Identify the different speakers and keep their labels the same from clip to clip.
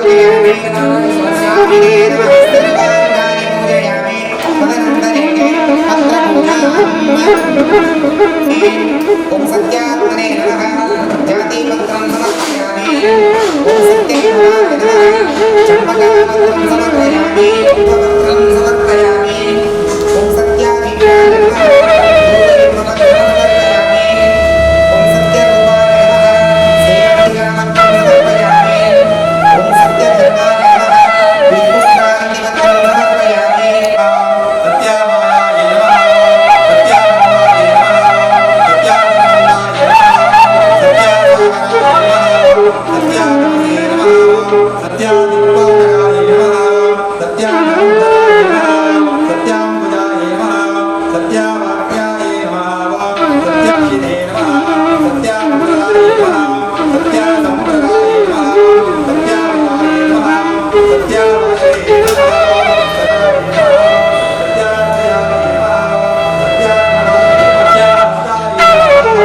Speaker 1: ओम सत्यात्मने नमः। जातिपत्रं समर्पयामि। ओम सत्यधर्माय नमः। चम्पकपत्रं समर्पयामि। पत्रं समर्पयामि। ओम सत्याधिकाय नमः। भूतपत्रं समर्पयामि। ओम सत्यरूपाय नमः। सेनाधिकरणपत्रं समर्पयामि। ओम सत्यधर्माय नमः। विष्णुस्नानपत्रं समर्पयामि।
Speaker 2: सत्यामायाय नमः। सत्यामायाय नमः। सत्यानन्दाय नमः। सत्यासाराय नमः। सत्यानन्दे नमः। सत्यादिपालकाय नमः। सत्यानन्दनाय नमः। सत्याम्बुजाय नमः। सत्यावाक्याय नमः। सत्याक्षिणे नमः। सत्यामृताय नमः। सत्यासम्प्रदाय नमः। सत्यामिताय नमः। सत्यावाचे नमः।
Speaker 1: नमो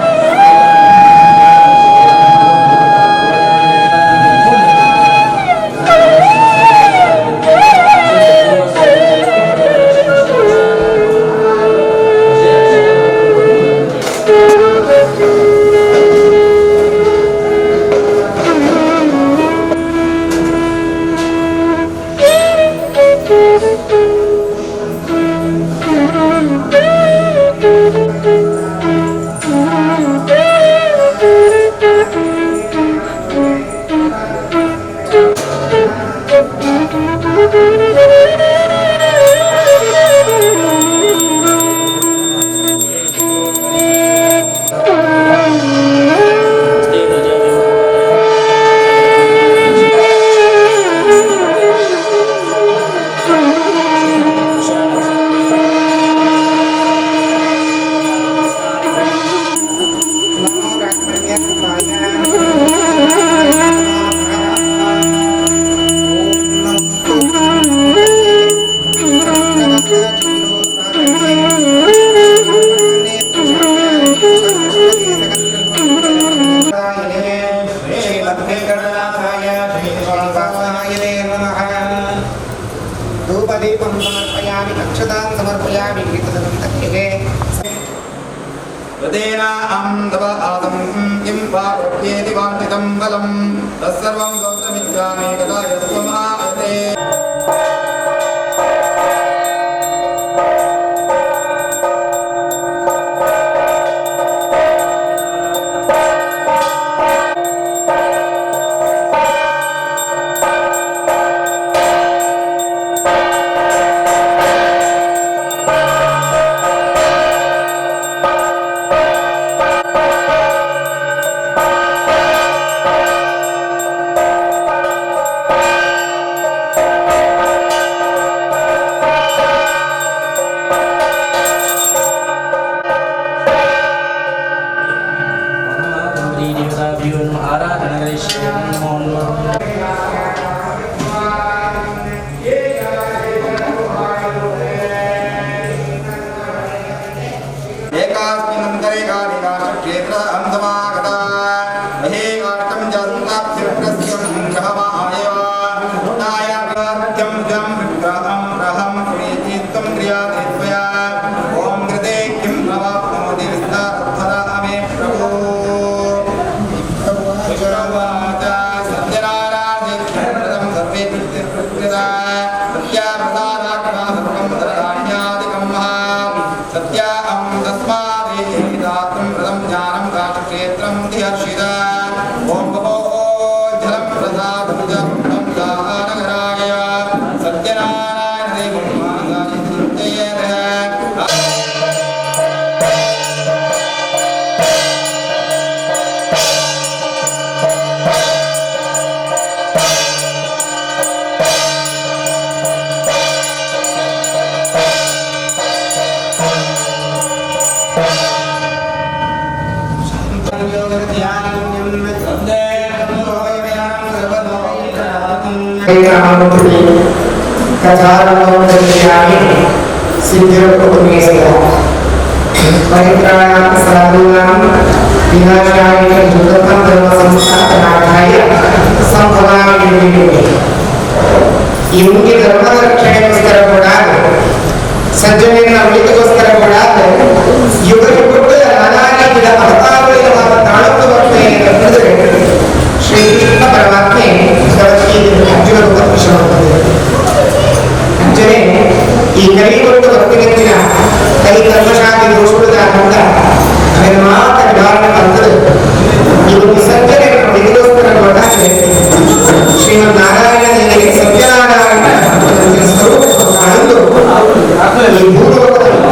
Speaker 1: ब्राह्मण्यरूपाय। धूपदीपं समर्पयामि, अक्षतां समर्पयामि। एतदनन्तरे
Speaker 2: हृदेनाहं तव आदं किं वा प्रत्येति वाञ्छितं बलं तत्सर्वं गौतमिच्छामि कदा यस्त्वमायते। एकास्मिन्नन्तरे कालिकाशक्षेत्र अन्तमागता महेकाष्ठं जन्ताभ्यप्रस्यं ग्रहमायव नायाभ्यं विग्रहं ग्रहं प्रीतित्वं क्रियाते त्वया। ॐ कृते किं नवाप्नोति विस्तारध्वरा मे प्रभो। विष्णुवाच सत्यनारायण।
Speaker 1: परित्राणां साधूनां विनाशाय च दुर्गतां धर्मसंस्थापनार्थाय संभवामि युगे युगे. ಈ ಮುಂದೆ ಧರ್ಮದ ರಕ್ಷಣೆಗೋಸ್ಕರ ಕೂಡ, ಸಜ್ಜನರ ಒಳಿತುಗೋಸ್ಕರ ಕೂಡ ಯುಗ ಯುಗದ ನಾನಾ ರೀತಿಯ ಅವತಾರಗಳಿಂದ ಮಾತ್ರ ತಾಳುತ್ತ ಬರ್ತದೆ ಅಂತ ಹೇಳಿದ್ರೆ ಶ್ರೀಕೃಷ್ಣ ಪರಮಾತ್ಮೆ ಭಗವದ್ಗೀತೆಯಲ್ಲಿ ಅರ್ಜುನ ಉಪದೇಶವಾಗುತ್ತದೆ. ಅಂಜನೆ ಈ ಕಲಿಗೊಟ್ಟು ಭಕ್ತಿನೆಂದಿನ ಕಲಿ ಕರ್ಮಶಾಂತಿ ದೋಷುವುದಾದಂತ ಅದನ್ನು ಮಾತ್ರ ನಿವಾರಣೆ ಮಾಡ್ತದೆ. ಇದು ಸಜ್ಜನರ ಒಳಿತುಗೋಸ್ಕರ ಕೂಡ ಶ್ರೀಮದ್ ನಾರಾಯಣ ದೇವರಿಗೆ ಸತ್ಯನಾರಾಯಣ ಸ್ವರೂಪ ತಾಳೊಂದು ಈ ಭೂಲೋಕದ ನಮ್ಮ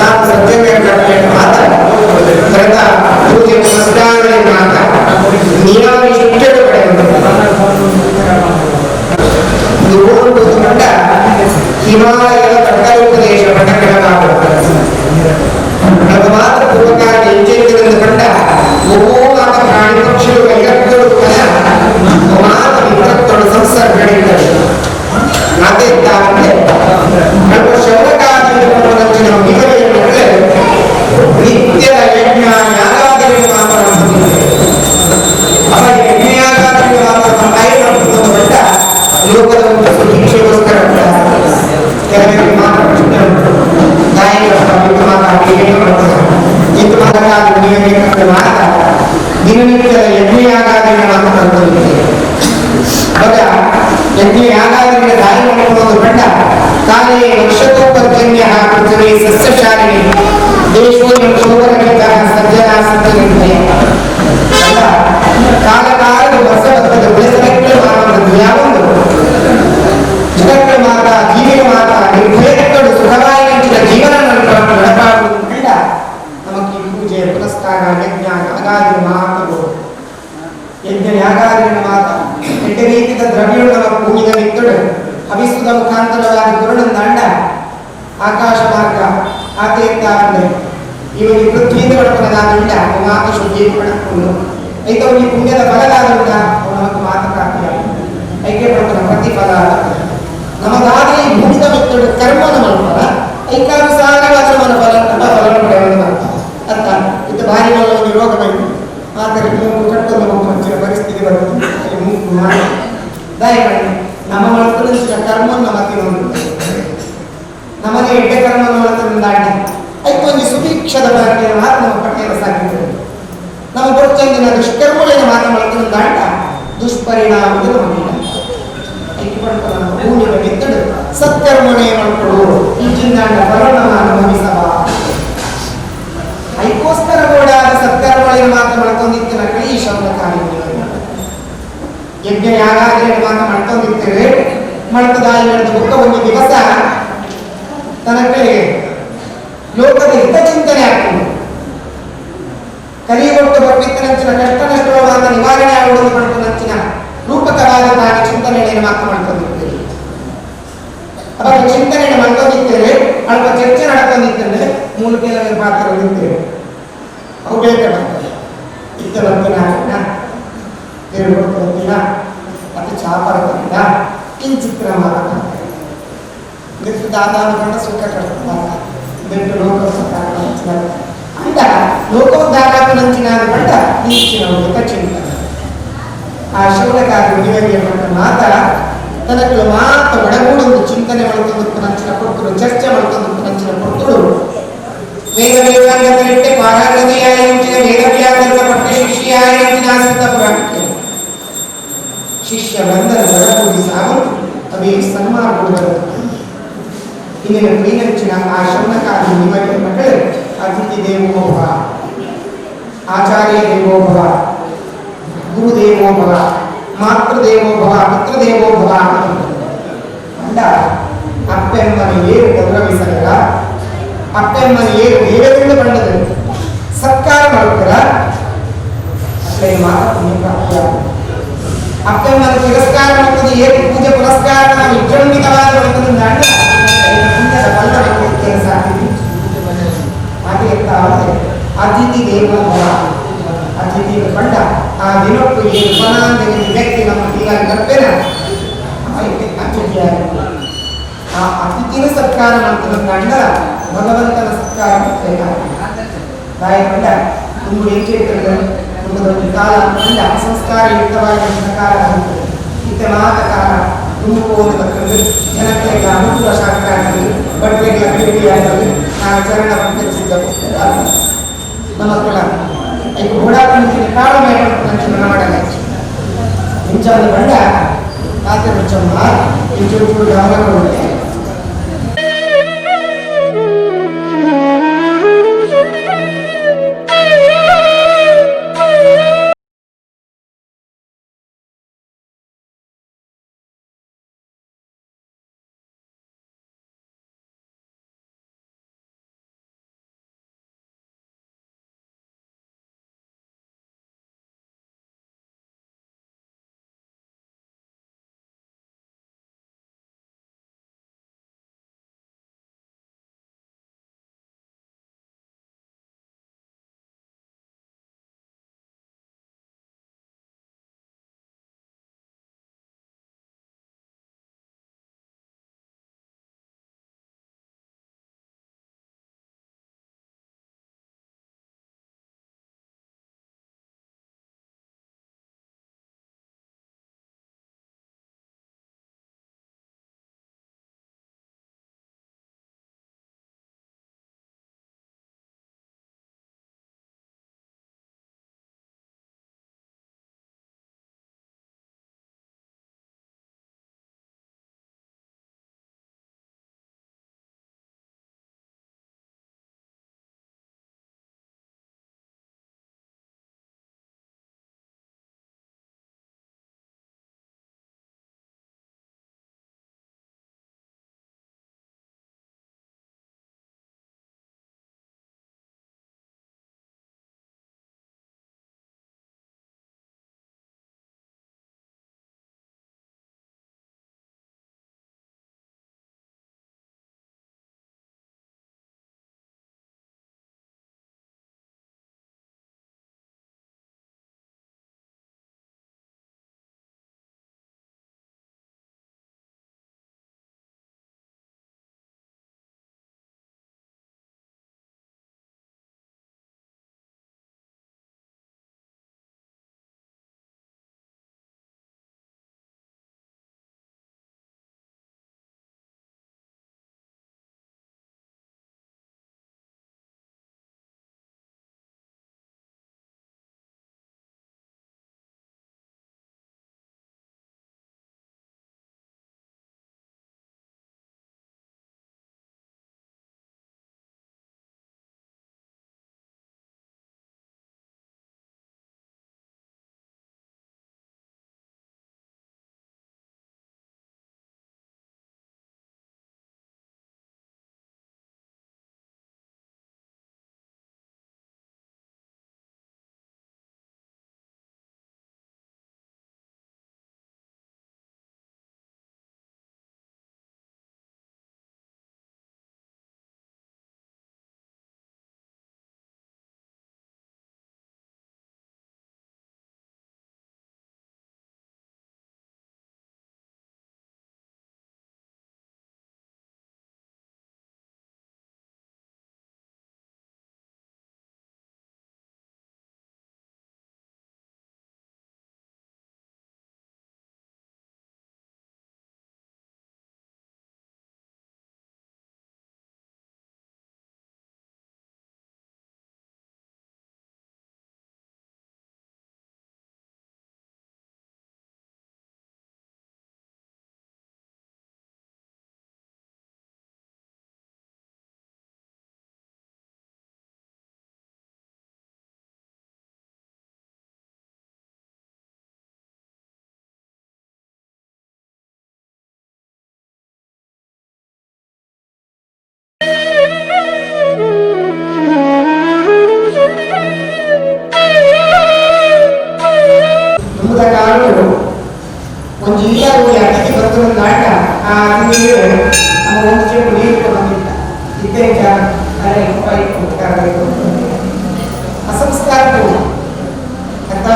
Speaker 1: ನಾವು ಸಜ್ಜನರ ಮಾತ್ರ ವ್ರತ ಪೂಜೆ ಪುನಸ್ಕಾರಗಳಿಗೆ ಮಾತ್ರ ನಿಯಮ ನಿಷ್ಠೆಗಳು ಪಡೆಯುವುದು. ಹಿಮಾಲಯದ ತಟ್ಟಲು ಪ್ರದೇಶ ಅದು ಮಾತ್ರ ಪೂರ್ವಕಾಲ ಎಂಚೆಂದಿರೆಂದು ಕಂಡ ಮಾತ ಪ್ರಾಣಿ ಪಕ್ಷಿಗಳು ಕೈಗಟ್ಟುಗಳು ಮಾತ ಮಿತ್ರತ್ವದ ಸಂಸರ್ಗಗಳಿದ್ದವು. ಅದೇ ನಮ್ಮ ಶೌನಕಾದಿ ನಿಗದಿಯ ನಿತ್ಯದ ಯಜ್ಞ ಯಾಗಾದಿಗಳು ಮಾತ್ರ ಅವ ಯಜ್ಞಯಾಗಾದಿಗಳು ಮಾತ್ರ ತಾಯಿ ಮಾಡ್ಕೊಂಡು ಬಂದ ಲೋಕದ ಒಂದು ಸುಭಿಕ್ಷೆಗೋಸ್ಕರ ಕೆಲವರಿಗೆ ಮಾತ್ರ ಕೃಷ್ಣ ತಾಯಿ ಮಾತ್ರ ಇದು ಮಾತ್ರ ಮಾತ್ರ ದಿನನಿತ್ಯದ ಯಜ್ಞಯಾಗಾದಿಗಳ ಮಾತ್ರ ಮಾಡ್ಕೊಂಡಿದ್ದೇವೆ. ಅವಾಗ ಯಜ್ಞಯಾಗಾದಿಗಳ ತಾಯಿ ಮಾಡಿಕೊಂಡು ಬಂಡ ಕಾಲೇ ವರ್ಷತೋಪರ್ಜನ್ಯ ಪೃಥ್ವಿ ಸಸ್ಯಶಾಲಿನಿ ದೇಶೋಯಂ ಶೋಭರಹಿತ ಸಜ್ಜನ ಸಜ್ಜನಿರ್ಭಯ. ಅಲ್ಲ ಕಾಲ ಕಾಲದ ವರ್ಷ ಬರ್ತದೆ ಬೆಳೆಸಲಕ್ಕೆ ಮಾತ್ರ ಯಾವೊಂದು ಜಗತ್ತಿನ ಮಾತ ಜೀವಿನ ಮಾತ ನಿರ್ಭಯಗಳು ಸುಖವಾಗಿ ನಂಚಿನ ಜೀವನ ನಡಪಾಡು ಕಂಡ ನಮಗೆ ಈ ಪೂಜೆ ಪುನಸ್ಕಾರ ಯಜ್ಞ ಯಾಗಾದಿ ಮಾತುಗಳು ಯಜ್ಞ ಯಾಗಾದಿಗಳ ಮಾತ ಎಡ್ಡೆ ರೀತಿಯ ದ್ರವ್ಯಗಳು ನಮ್ಮ ಭೂಮಿದ ಮಿತ್ತಡು ಹವಿಸುದ ಮುಖಾಂತರವಾಗಿ ಗುರುಣಂದಾಂಡ ಆಕಾಶ ಮಾರ್ಗ ಆತೇತ್ತಾಂಡೆ ಇವನಿ ಪೃಥ್ವಿಯಿಂದ ಪಡ್ಕೊಳದಾದುಂಡ ಮಾತು ಶುದ್ಧೀಕರಣಕೊಂಡು ಐತ ಈ ಪುಣ್ಯದ ಫಲದಾದುಂಡ ನಮಕ್ ಮಾತು ಪ್ರಾಪ್ತಿಯಾಗುಂಡು ಐಕೆ ಪಡ್ಕೊಳ ಪ್ರತಿಫಲ. ನಮಗಾದರೆ ಈ ಭೂಮಿದ ಮಿತ್ತಡು ಕರ್ಮನ ಮಲ್ಪರ ಐಕಾನುಸಾರವಾದ ನಮ್ಮ ಫಲ ನಮ್ಮ ಫಲವನ್ನು ಪಡೆಯುವುದು ಮಾಡ್ತಾರೆ ಅರ್ಥ. ಇದು ಭಾರಿ ಮಲ್ಲ ಒಂದು ರೋಗ ಬಂತು ಆದರೆ ಮೂಗು ಕಟ್ಟಲು ಮಗ್ಗು ಪರಿಸ್ಥಿತಿ ಬರ್ತದೆ. ಅಲ್ಲಿ ಮೂಗು ಮಾಡಿ ದಯಮಾಡಿ ನಮ್ಮ ಮಲ್ಪದ ಕರ್ಮವನ್ನು ನಮ್ಮ ನಮ್ಮನೆ ಎಡ್ಡೆ ಕರ್ಮವನ್ನು ಮಾಡ್ತದಿಂದ ಐದು ಒಂದು ಸುಭಿಕ್ಷದ ಬಗ್ಗೆ ಮಾತು ನಮ್ಮ ಪಟ್ಟಿಯನ್ನು ಸಾಕಿದ್ದೇವೆ. ನಮ್ಮ ಬೊಚ್ಚಂದಿನ ದುಷ್ಕರ್ಮಗಳಿಂದ ಮಾತು ಮಾಡ್ತದಿಂದ ದುಷ್ಪರಿಣಾಮಗಳು ನಮಗಿಲ್ಲ. ಭೂಮಿಯ ಬಿತ್ತಡು ಸತ್ಕರ್ಮನೇ ಮಾಡಿಕೊಡು ಈ ಜಿಂದಾಂಡ ಫಲವನ್ನು ಅನುಭವಿಸಬ ಐಕೋಸ್ಕರ ಕೂಡ ಸತ್ಕರ್ಮಗಳಿಂದ ಮಾತು ಮಾಡ್ಕೊಂಡಿತ್ತಿನ ಕೈ ಶಬ್ದ ಕಾರ್ಯ ಯಜ್ಞ ಯಾಗಾದ್ರೆ ಮಾತು ಮಾಡ್ಕೊಂಡಿರ್ತೇವೆ. ಮಾಡ್ತದಾಯಿ ನಡೆದ ಬುಕ್ಕ ಒಂದು ದಿವಸ ತನಕ್ಕೆ ಲೋಕದ ಹಿತಚಿಂತನೆ ಆಗ್ತದೆ. ಕಲಿಗೊಟ್ಟು ಬರ್ಪಿತ್ತನಂಚಿನ ಕಷ್ಟ ನಷ್ಟಗಳ ಮಾತ ನಿವಾರಣೆ ಆಗುವುದು ಮಾಡ್ಕೊಂಡಂಚಿನ ರೂಪಕವಾದ ತಾನು ಚಿಂತನೆಯನ್ನು ಮಾತು ಮಾಡ್ಕೊಂಡಿರ್ತೇವೆ. ಅವಾಗ ಚಿಂತನೆಯನ್ನು ಮಾಡ್ಕೊಂಡಿರ್ತೇವೆ, ಅಲ್ಪ ಚರ್ಚೆ ನಡ್ಕೊಂಡಿರ್ತೇವೆ. ಮೂಲ ಕೆಲವರು ಪಾತ್ರ ಇರ್ತೇವೆ ಅವು ಬೇಕ ಬರ್ತದೆ. ಇತ್ತ ಬರ್ತಾನ ಎರಡು ಬರ್ತೀನ ಮತ್ತು ಚಾಪರ ಕಿಂಚಿತ್ರ ಮಾತಾಡ್ತಾರೆ. ದಾದಾನುಕರಣ ಸುಖ ಕಷ್ಟ ಬೆಟ್ಟು ಲೋಕೋದ್ಧಾರ ಅಂಡ ಲೋಕೋದ್ಧಾರಾಪನಂಚಿನ ಬಂಡ ಇಂಚಿನ ಚಿಂತನೆ. ಆ ಶೌನಕಾದಿ ಮುನಿವರಿಗೆ ಮಾತ ತನಕಲು ಮಾತ ಒಡಗೂಡೊಂದು ಚಿಂತನೆ ಮಾಡ್ಕೊಂಡು ನಂಚಿನ ಕೊಡ್ತರು ಚರ್ಚೆ ಮಾಡ್ಕೊಂಡು ನಂಚಿನ ಕೊಡ್ತರು ವೇದ ವೇದಾಂಗದಲ್ಲಿಟ್ಟೆ ಪಾರಾಗದಿಯಾಯ ನಂಚಿನ ವೇದವ್ಯಾಸರ ಪಟ್ಟ ಶಿಷ್ಯಾಯ ನಂಚಿನ ಆಶ್ರಿತ ಪುರಾಣಕ್ಕೆ ಶಿಷ್ಯ ಬಂದರ ಒಡಗೂಡಿ ಸಾವು ಅವೇ ಸನ್ಮಾರ್ಗ. ಇಂದಿನ ಕ್ರೀನಂಚಿನ ಆ ಶೌನಕಾದಿ ಮುನಿವರಿಗೆ ಮಕ್ಕಳು ಅತಿಥಿ ದೇವೋಭವ, ಆಚಾರ್ಯ ದೇವೋಭವ, ಗುರುದೇವೋಭವ, ಮಾತೃದೇವೋಭವ, ಪಿತೃದೇವೋಭವ ಅಂಡ ಅಪ್ಪೆಮ್ಮನ ಏರು ಗೌರವಿಸಲ್ಲ, ಅಪ್ಪೆಮ್ಮನ ಏರು ದೇವರಿಂದ ಬಂಡದು ಸತ್ಕಾರ ಮಾಡುತ್ತರ ಅಪ್ಪೆ ಮಾತ್ರ ಪುಣ್ಯ ಪ್ರಾಪ್ತಿಯಾಗುತ್ತದೆ. ಅಪ್ಪೆಮ್ಮನ ತಿರಸ್ಕಾರ ಮಾಡುತ್ತದೆ ಏರು ಪೂಜೆ ಪುರಸ್ಕಾರ ವಿಜೃಂಭಿತವಾದ ಮಾಡುತ್ತದೆ ಪುಣ್ಯದ ಫಲ ಕೆಲಸ ಆಗ್ತಿದೆ. ಹಾಗೆ ಅತಿಥಿ ದೇವೋಭವ, ಅತಿಥಿ ಬಂಡ ಆ ಆ ದಿನಕ್ಕೂ ಈ ಉಪನಾಂದ ವ್ಯಕ್ತಿ ನಮ್ಮ ಕೀಳಾಗಿ ಬರ್ಬೇನ ಅತಿಥಿಯಾಗಿ ಆ ಅತಿಥಿನ ಸತ್ಕಾರ ಮಾಡ್ತಕ್ಕಂಥ ಅಂಡರ ಭಗವಂತನ ಸತ್ಕಾರ ತಾಯಿ ಕಂಡ ತುಂಬ ಎಂಚಿರ್ತದೆ ಒಂದು ಕಾಲ ಅಂಡ ಸಂಸ್ಕಾರಯುಕ್ತವಾಗಿರುವಂಥ ಕಾಲ ಆಗುತ್ತದೆ. ಇತ್ತ ಮಾತ ಕಾಲ ತುಂಬುವುದು ಬರ್ತದೆ, ಜನಕ್ಕೆ ಅನುಕೂಲ ಶಾಸ್ತ್ರ ಆಗ್ತದೆ, ಬಟ್ಟೆಗಳ ಭೇಟಿ ಆಗ್ತದೆ. ಆ ಚರಣ ಸಿದ್ಧ ನಮ್ಮ ಕುಲ ಈಗ ಹೋಡಾಟ ಕಾಳು ಮೇಲೆ ಮಾಡಲ್ಲ. ಇಂಚಾದ ಬಂಡ ತಾತೆ ಮುಚ್ಚಮ್ಮ ಇಂಚೂರು ಚೂರು ಗಮನ ಕೊಡುತ್ತೆ. ಒಂಜಿ ಇಲ್ಲದ ಅತಿಥಿ ಬರ್ತದಂತ ಆಟ ಆ ಅತಿಥಿಗೆ ನಮ್ಮ ಒಂದು ಚೆಂಡು ನೀರು ಬಂದಿಲ್ಲ ಇದ್ದೇ ಅರೆ ಅಸಂಸ್ಕಾರ ಅಂತ.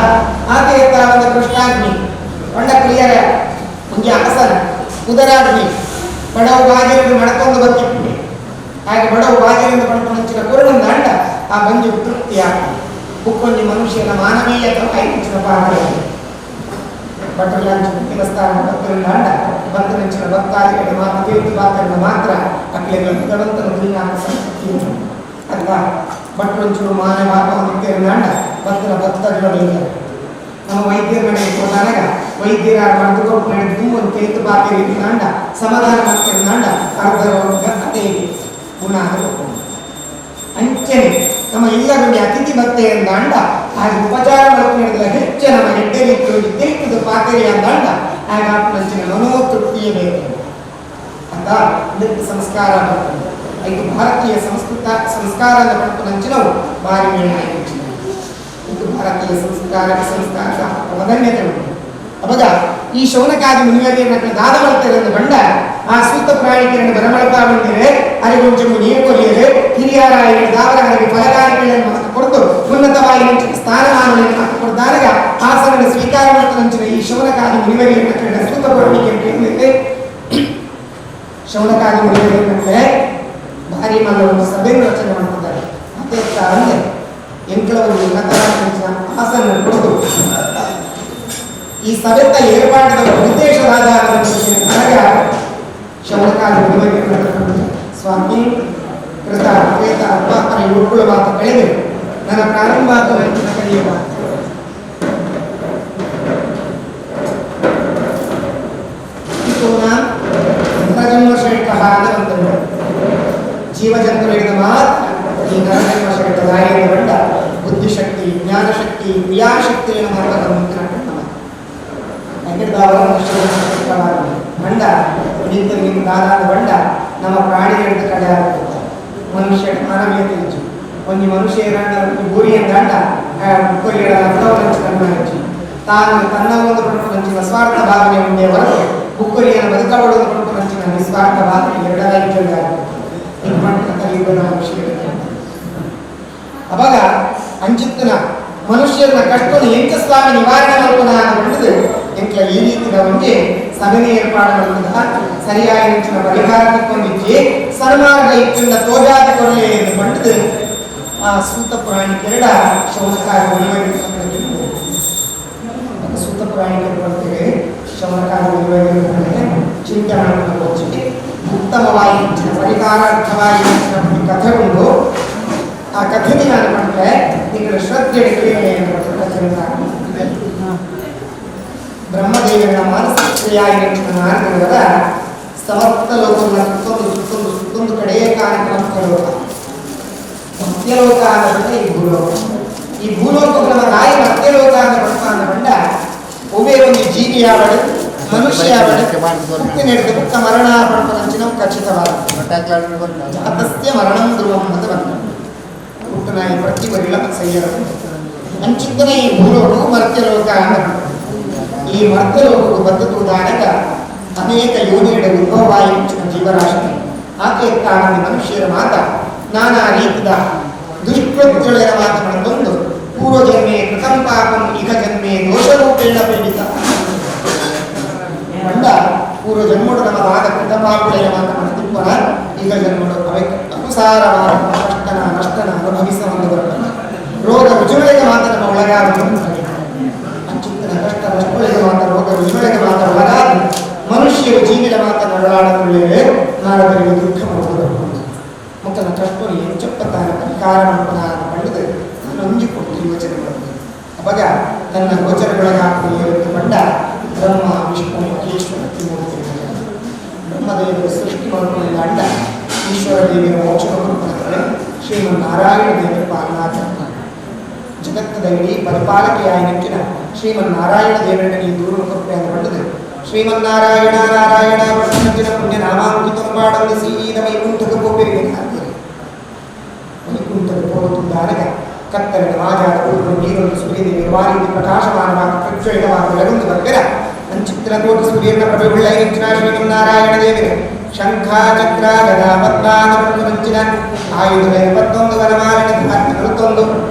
Speaker 1: ಆತ ಎತ್ತರ ಕೃಷ್ಣಾಗ್ನಿ ಪಂಡ ಕ್ರಿಯರ ಒಂಜಿ ಆಸನ ಉದರಾಗ್ನಿ ಬಡವು ಬಾಜಲಿಂದ ಮಡಕೊಂದು ಬತ್ತಿಪ್ಪುಂಡೆ ಹಾಗೆ ಬಡವು ಬಾಜಲಿಂದ ಪಡ್ಕೊಂಡು ಹಂಚಿನ ಕೊರಡೊಂದು ಅಂಡ ಆ ಬಂಜು ತೃಪ್ತಿ ಆಗ್ತದೆ. ಬುಕ್ಕೊಂಜಿ ಮನುಷ್ಯನ ಮಾನವೀಯ ಐಂಚಿನ ಪಾತ್ರ ಭಟ್ರಲಾಂಚಿನ ದೇವಸ್ಥಾನ ಭಕ್ತರಿಂದ ಅಂಡ ಭಕ್ತನಂಚಿನ ಭಕ್ತಾದಿಗಳ ಮಾತು ತೀರ್ಥ ಪಾತ್ರಗಳ ಮಾತ್ರ ಅಕ್ಲೆಗಳ ಭಗವಂತನ ದುನಿಯಾದ ಸಂತೃಪ್ತಿ ಅಲ್ಲ. ಭಟ್ರಂಚೂರು ಮಾನವ ಅಂಡ ಭಕ್ತರ ಭಕ್ತಾದಿಗಳು ನಮ್ಮ ವೈದ್ಯರ ಮನೆಗೆ ಹೋದಾಗ ವೈದ್ಯರ ಮದ್ದು ಕೊಟ್ಟು ನಡೆದು ಒಂದು ತೀರ್ಥ ಪಾತ್ರೆ ಅಂಡ ಸಮಾಧಾನ ಮಾಡ್ತಾರೆ ಅಂಡ ಅರ್ಧ ರೋಗ ಅದೇ ಗುಣ ಆಗಬೇಕು. ಅಂಚನೆ ನಮ್ಮ ಇಲ್ಲದಲ್ಲಿ ಅತಿಥಿ ಭಕ್ತೆ ಅಂದ ಹಾಗೆ ಉಪಚಾರ ಮಾಡ್ಕೊಂಡಿಲ್ಲ ಹೆಚ್ಚು ನಮ್ಮ ಹೆಡ್ಡೆ ರೀತಿಯಲ್ಲಿ ತೀರ್ಥದ ಪಾತ್ರೆ ಅಂದ ಹಾಗೆ ಆತ್ಮಂಚಿನ ಮನೋತೃಪ್ತಿಯೇ ಬೇಕು ಅಂತ ನೃತ್ಯ ಸಂಸ್ಕಾರ ಬರ್ತದೆ. ಐದು ಭಾರತೀಯ ಸಂಸ್ಕೃತ ಸಂಸ್ಕಾರದ ಪಡ್ಕೊಂಡಂಚಿನವು ಬಾರಿ ಮೇಳ ಇದು ಭಾರತೀಯ ಸಂಸ್ಕಾರ ಸಂಸ್ಕಾರದ ಪ್ರಾಧಾನ್ಯತೆ ಉಂಟು. ಅವಾಗ ಈ ಶೌನಕಾದಿ ಮುನಿವರ್ಯನ ದಾದ ಮಾಡ್ತಾರೆ ಬಂಡ ಆ ಸೂತ ಪ್ರಾಣಿಕರನ್ನು ಬರಮಳತಾ ಬಂದಿರೆ ಅರಿಗೊಂಚ ನೀರು ಕೊರಿಯರೆ ಹಿರಿಯರ ದಾವರಗಳಿಗೆ ಫಲಕಾರಿಗಳನ್ನು ಮಾತು ಕೊಡ್ತು ಉನ್ನತವಾಗಿ ಸ್ಥಾನಮಾನಗಳನ್ನು ಮಾತು ಕೊಡ್ತಾರಾಗ ಆಸನನ್ನು ಸ್ವೀಕಾರ ಮಾಡ್ತಾನಂಚಿನ ಈ ಶೌನಕಾದಿ ಮುನಿವರ್ಯನ ಸೂತ ಪ್ರಾಣಿಕರನ್ನು ಶೌನಕಾದಿ ಮುನಿವರ್ಯನಂತೆ ಭಾರಿ ಮಲ್ಲ ಒಂದು ಸಭೆಯನ್ನು ರಚನೆ ಮಾಡ್ತಿದ್ದಾರೆ. ಮತ್ತೆ ಅಂದ್ರೆ ಎಂಕಲ ಒಂದು ಉನ್ನತವಾದ ಆಸನ ಕೊಡ್ತು ಈ ಸಭೆತ ಏರ್ಪಾಟದ ಉದ್ದೇಶವಾದ ಶೌನಕಾದಿ ಮುನಿವರ್ಯನ ಸ್ವಾಮಿ ಕೃತ ತ್ರೇತ ದ್ವಾಪರ ಯುವಕುಳ ಮಾತು ಕಳೆದು ನನ್ನ ಪ್ರಾರಂಭ ಕಲಿಯುವ ನರಜನ್ಮ ಶ್ರೇಷ್ಠ ಅಂತ ಜೀವಜಂತುಗಳಿಂದ ಮಾತ್ರ ಈ ನರಜನ್ಮ ಶ್ರೇಷ್ಠ ದಾರಿಯಿಂದ ಬಂಡ ಬುದ್ಧಿಶಕ್ತಿ ಜ್ಞಾನಶಕ್ತಿ ಕ್ರಿಯಾಶಕ್ತಿಯನ್ನು ಮಾತ್ರ ಬಂಡ ನಿಂತ ದಾದಾದ ಬಂಡ ನಮ್ಮ ಪ್ರಾಣಿಗಳಿಂದ ಕಡೆ ಆಗ್ತದೆ. ಮನುಷ್ಯ ಮಾನವೀಯತೆ ಹೆಚ್ಚು ಒಂದು ಮನುಷ್ಯ ಗುರಿಯ ದಂಡ ಹೆಚ್ಚು ತಾನು ತನ್ನ ಒಂದು ಪಡ್ಕೊಂಡಂಚಿನ ಸ್ವಾರ್ಥ ಭಾವನೆ ಒಂದೇ ಹೊರತು ಬುಕ್ಕರಿಯನ್ನು ಬದುಕಬಾರದು ಪಡ್ಕೊಂಡಂಚಿನ ನಿಸ್ವಾರ್ಥ ಭಾವನೆ ಎರಡರಾಗಿ ಮನುಷ್ಯ. ಅವಾಗ ಅಂಚಿತ್ತನ ಮನುಷ್ಯನ ಕಷ್ಟವನ್ನು ಎಂಚ ಸ್ವಾಮಿ ನಿವಾರಣೆ ಮಾಡ್ಕೊನ ಅಂತ ಎಂಕ್ಲ ಈ ರೀತಿಯ ಒಂಜಿ ಸಭೆನೆ ಏರ್ಪಾಡು ಮಾಡಿದ ಸರಿಯಾಗಿ ನಂಚಿನ ಪರಿಹಾರ ತಿಕ್ಕೊಂಡಿಜ್ಜಿ ಸನ್ಮಾರ್ಗ ಇತ್ತಿಂದ ತೋಜಾದ ಕೊರಲೆ ಎಂದು ಪಂಡದು ಆ ಸೂತ ಪುರಾಣಿಕೆರಡ ಶೌನಕಾದಿ ಮುನಿವರ್ಯರು ಸೂತ ಪುರಾಣಿಕರು ಬರ್ತೇವೆ. ಶೌನಕಾದಿ ಮುನಿವರ್ಯರು ಚಿಂತೆ ಮಾಡಿಕೊಂಡು ಹೋಗಿ ಉತ್ತಮವಾಗಿ ಪರಿಹಾರಾರ್ಥವಾಗಿ ಕಥೆ ಉಂಟು. ಆ ಕಥೆಗೆ ನಾನು ಪಟ್ಟರೆ ನೀವು ಶ್ರದ್ಧೆ ಕಥೆ ಬ್ರಹ್ಮದೇವರ ಮಾನಸಿಕ ಕ್ರಿಯಾಗಿ ನಾರದವರ ಸಮಸ್ತ ಲೋಕವನ್ನು ಸುತ್ತೊಂದು ಸುತ್ತೊಂದು ಸುತ್ತೊಂದು ಕಡೆಯೇ ಕಾರಣ ಲೋಕ ಮತ್ಯಲೋಕ ಅನ್ನೋದ್ರೆ ಈ ಭೂಲೋಕ. ಈ ಭೂಲೋಕ ನಮ್ಮ ತಾಯಿ ಮತ್ಯಲೋಕ ಅನ್ನೋ ಪಟ್ಟ ಬಂಡ ಒಬ್ಬೇ ಒಂದು ಜೀವಿಯಾವಡು ಮನುಷ್ಯಾವಡು ನಡೆದ ಪುಟ್ಟ ಮರಣ ಪಡ್ಪನಂಚಿನ ಖಚಿತವಾದ ಜಾತಸ್ಯ ಮರಣಂ ಧ್ರುವಂ ಅಂತ ಬಂದ ಹುಟ್ಟುನಾಯಿ ಪ್ರತಿ ಬರಿಲ ಸಯ್ಯರ ಅಂಚಿತ್ತನೆ ಈ ಭೂಲೋಕವು ಮರ್ತ್ಯಲೋಕ ಅಂತ. ಈ ಮರ್ತ್ಯಲೋಕವು ಬದ್ಧತುದಾನಕ ಅನೇಕ ಯೋನಿಗಳ ಉದ್ಭವವಾಗಿ ಜೀವರಾಶಿ ಆಕೆ ಕಾರಣ ಮನುಷ್ಯರ ಮಾತ ನಾನಾ ರೀತಿಯ ದುಷ್ಕೃತ್ಯಗಳ ಮಾತು ಬಂದು ಪೂರ್ವಜನ್ಮೆ ಕೃತಂ ಪಾಪಂ ಇಹ ಜನ್ಮೆ ದೋಷರೂಪೇಣ ಪೀಡಿತ ಬಂಡ ಪೂರ್ವ ಜನ್ಮಡು ನಮ್ಮದಾದ ಕೃತಪಾಪುಳೆಯ ಮಾತು ಮಾಡ್ತಿಪ್ಪನ ಈಗ ಜನ್ಮಡು ಅವೆಕ್ ಅನುಸಾರವಾದ ಕಷ್ಟನ ನಷ್ಟನ ಅನುಭವಿಸವನ್ನು ಬರ್ತಾನೆ ರೋಗ ರುಜುಗಳಿಗೆ ಮಾತ್ರ ನಮ್ಮ ಒಳಗಾದ ಅಚ್ಚುತ್ತನ ಕಷ್ಟ ನಷ್ಟಗಳಿಗೆ ಮಾತ್ರ ರೋಗ ರುಜುಗಳಿಗೆ ಮಾತ್ರ ಒಳಗಾದ ಮನುಷ್ಯರು ಜೀವಿಗಳ ಮಾತ್ರ ನರಳಾಡಕೊಳ್ಳೇವೆ ನಾರದರಿಗೆ ದುಃಖ ಮಾಡುವುದು ಮತ್ತು ನನ್ನ ಕಷ್ಟ ಎಂಚಪ್ಪತ್ತಾನ ಪರಿಕಾರ ಮಾಡ್ಪನ ಪಡೆದು ನಾನು ಅಂಜಿ ಕೊಡ್ತು ಯೋಚನೆ ಮಾಡಿದೆ. ಅವಾಗ ತನ್ನ ಗೋಚರಗೊಳಗಾಗುವ ಪಂಡ ಬ್ರಹ್ಮ ವಿಷ್ಣು ಮಹೇಶ್ವರ ತ್ರಿಮೂರ್ತಿ ಬ್ರಹ್ಮದೇವರು ಸೃಷ್ಟಿ ಮಾಡಿಕೊಂಡಿದ್ದ ಅಂಡ ಈಶ್ವರ ದೇವಿಯ ಮೋಕ್ಷ ಶ್ರೀಮನ್ನಾರಾಯಣ ದೇವರ ಪಾಲನಾಕರ್ತ ಜಗತ್ತದ ಇಡೀ ಪರಿಪಾಲಕೆಯಾಗಿ ಶ್ರೀಮನ್ನಾರಾಯಣ ದೇವರನ್ನ ಈ ದೂರು ಕೊಟ್ಟೆ ಅಂತ ಪಡೆದು ಶ್ರೀಮನ್ನಾರಾಯಣ ನಾರಾಯಣ ಪಟ್ಟಣ ಪುಣ್ಯ ನಾಮಾಂಕಿತಂ ಪಾಡಲು ಸೀದ ವೈಕುಂಠಕ ಪೋಪೆರಿಗೆ ಹಾಕ್ತೀರಿ. ವೈಕುಂಠದ ಪೋಗುತ್ತಿದ್ದಾನಗ ಕತ್ತಲಿನ ಮಾಜಾದ ಊರು ನೀರೊಂದು ಸೂರ್ಯದೇವಿ ವಾರೀತಿ ಪ್ರಕಾಶಮಾನವಾದ ಪ್ರಜ್ವಲಿತವಾದ ಬೆಳಗೊಂದು ಬರ್ಗರ ಅಂಚಿತ್ರ ಕೋಟಿ ಸೂರ್ಯನ ಪ್ರಭೆಗುಳ್ಳ ಇಂಚಿನ ಶ್ರೀಮನ್ನಾರಾಯಣ ದೇವರೇ ಶಂಖ ಚಕ್ರ ಗದಾ ಪದ್ಮಾನ ನಂಚಿನ ಆಯುಧ 21 ವನಮಾಲಿನ 41